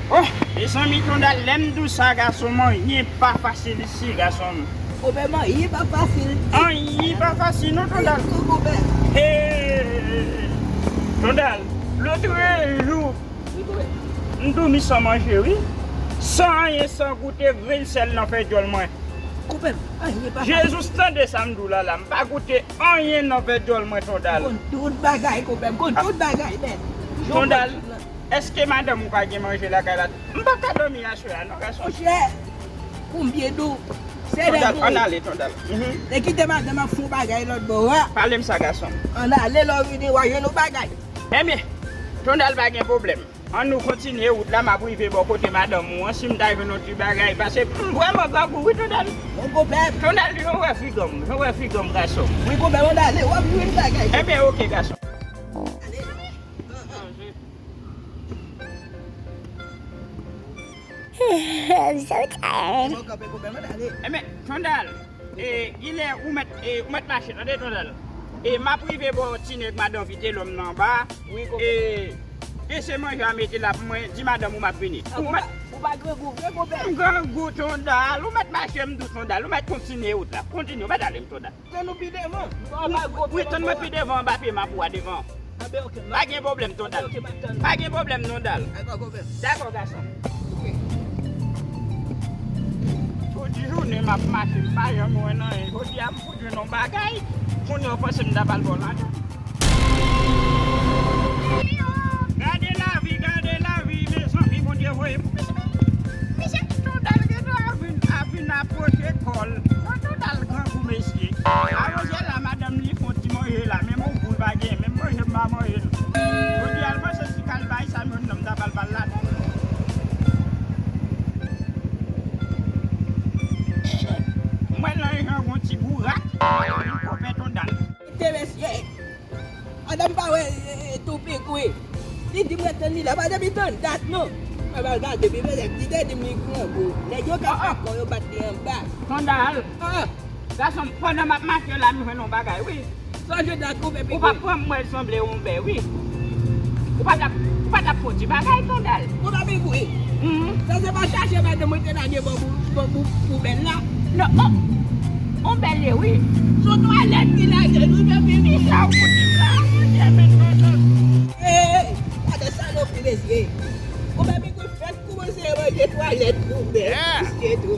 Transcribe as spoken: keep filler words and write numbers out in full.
Oh, mezanmi, Tondal, lè m di w sa, gason m, anyen pa fasil isi, gason m. Konpè m, anyen pa fasil. Anyen pa fasil, non, Tondal. Wi, konpè. Hey, Tondal, lòt jou, wi, konpè, m dòmi san manje, wi. San anyen, san goute, grenn sèl nan fè djòl mwen. Konpè m, anyen pa fasil. Jezi, tande sa m di w la, la. M pa goute anyen nan fè djòl mwen, Tondal. M konn tout bagay, konpè m, m konn tout bagay, men. Tondal. Èske madanm ou pa gen manje lakay la? M pa ka dòmi aswè a non, gason. Monchè, konbyen dou? Tondal, ann ale, Tondal. Mhm. Te kite madanm ap fè yon bagay lòt bò a. Pale m sa, gason. Ann ale, lè w vini, w a jwenn yon bagay. Ebyen, Tondal, pa gen pwoblèm. Ann nou kontinye wout la, m ap rive bò kote madanm ou an, si m ta jwenn yon ti bagay, paske m vrèman grangou, wi, Tondal. Bon, konpè. Tondal, jan w wè figa m, jan w wè figa m, gason. Wi, konpè, ann ale, w ap jwenn bagay. Ebyen, oke, gason. Ale. I'm so tired. Ebyen, Tondal, e, gilè, ou mèt, e, ou mèt mache, tande, Tondal. E, m ap rive bò ti nèg madan Vitelòm nan anba. Wi, konpè. E, e se manje a mete la pou mwen, di madanm ou m ap vini. Ou mèt. Ou pa grangou vre, konpè? M grangou, Tondal, ou mèt mache, m di w, Tondal, ou mèt kontinye wout la. Kontinye, ou mèt ale, Tondal. Tann nou pi devan. Wi, tann mwen pi devan, anba pye m ap wè devan. Anben, oke, m ap. Pa gen pwoblèm, Tondal. Anben, oke, m ap tann. Pa gen pwoblèm, Tondal. Anben, pa gen pwoblèm. Dakò, gason. Oke. Tout jounen m ap mache, m pa janm wè anyen. Jodi a, m fout jwenn yon bagay. Kounye a, w panse m ta pral ba w lajan. Gade lavi, gade lavi, mezanmi, Bondye voye pou misye. Misye Tondal gentan ap vin, ap vin apwoche kò l. Bon, Tondal grangou, mesye. Alonje la, madanm li fè yon ti manje la, menm yon gou l pa gen, menm manje m pa manje l. Jodi a, l panse si kal bay sa, m jwenn nan m ta pral ba l ladan. M wè nan jan yon ti bourak, konpè Tondal. Te mesye. Pandan m pa wè, e, e, Toupik, wi. Li di m ret tann li la, pa depi tann dat, non. Mwen pa gade, depi mwen di te di m li grangou. Nèg yo ka fè kò yo bat li anba. Tondal. Ah. Gason, pandan m ap mache la, m jwenn yon bagay, wi. Sa je dat konpè Pigwe. Ou pa pran m wè l sanble yon bè, wi. Ou pa t ap, ou pa t ap fè yon ti bagay, Tondal. Konpè Pigwe. Mhm. Sa se pa chache madanm mwen te lage bò pou, bò pou, pou bèl la. Non, oh. On bèl ye, wi. Son twalèt ki lage, nou te vin. Ki sa ou fout di m la, mon Dye, men non, non. Hey, gade salopri mesye. Konpè Pigwe fèk koumanse manje twalèt pou bèl. Yeah. Mesye tou.